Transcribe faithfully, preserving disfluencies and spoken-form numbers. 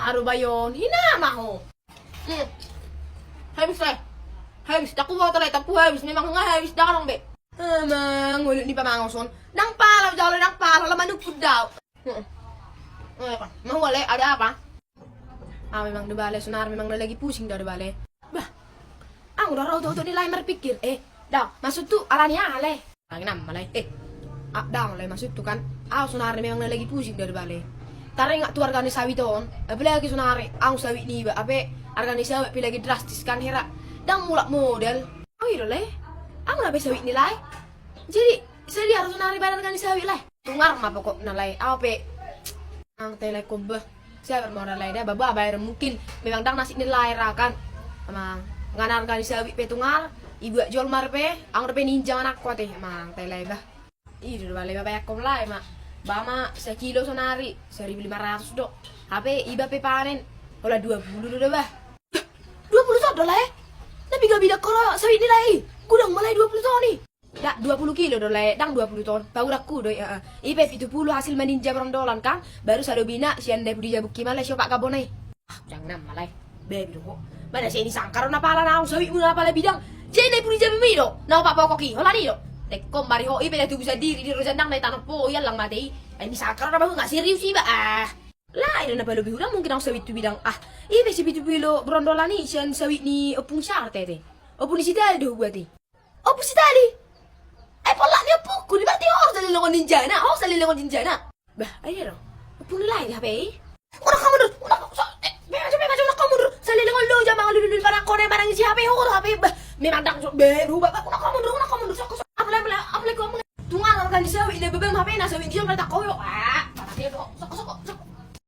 Aru bayon hina maho. Hmm. Habis lai. Habis, tak kuat lai, tak kuat habis. Memang nggak habis, dah dong be. Emang mulut ni pamangoson. Nang pala jalo, nang pala la manukun dau. Hmm. Eh, apa? Mau le, ada apa? Ah, memang de bale, sonari memang na lagi pusing dah de bale. Bah. Ang udah rau tuh ni lai marpikir. Eh, dah, maksud tu alani ale. Nang inam malai. Eh, ah, dang lai, maksudku kan, au sonari memang na lagi pusing dah de bale. Taringot tu arga ni sawit on, apalagi sonari au sawit niba, ape arga ni sawit pe lagi drastis kan hera. Dang mulak modal. Oh iya do lai. Au na be sawit ni lai. Jadi, sadia do sonari bale arga ni sawit lai. Tungar ma pokokna lai, au pe. Ang te lai kobba. Siapa mau lai da, baba bayar mungkin memang dang nasib ni lai ra kan. Emang ngana arga ni sawit pe tungar, ibuat jolma pe, ang dope ninja anakku ate, emang te lai bah. Ih, do bale baba yakkom lai ma. Ba ma sekilo sonari, seribu lima ratus do. Hape iba pe panen, pola dua puluh do bah. Dua puluh ton do lai. Na biga-biga koro sawit ni lai. Gudang malai dua puluh ton i. Dak dua puluh kilo do lai, dang dua puluh ton. Paurangku do i, heeh. Ipe pitu puluh hasil maninja berondolan kan. Baru sadobina sian Dae Pudi Jabukki malai siopak gabon i. Ah, jangan malai. Babi do ho. Mana sian ni sangkar na pala naung sawitmu na pala bidang. Sian Dae Pudi Jabukki do. Na opak pokok i, holan i do. Tekkom bari ho ipe na tubu sandiri di rojandang na i tanompo i allang mate i. Ai ni sangkar na bahu nggak serius iba ah. Lai do na pala bihudang mungkin naung sawit tu bidang ah. Ipe si pitu puluh berondolan i sian sawit ni ompung si Arte te. Ompung ni si Tali do hubuat i. Ompung si Tali. Eh, pollak ni ompungku ni, berarti ho salelengon ninjana, ho salelengon ninjana. Bah, ai do. Ompung ni lai di hape i. Unang ho mundur, unang ho, so, eh, pe maju, pe maju, unang ho mundur. Salelengon lo jama lulu lulu barang kone barang isi hape ho, hape bah. Memang dang so, be, rubah, bah, unang ho mundur, unang ho mundur, sok, sok. Apalai, apalai, apalai, apalai. Tungar arga ni sawit, ina bebem hape na sawit dia, mereka koyo. Ah, mana dia do, sok, sok.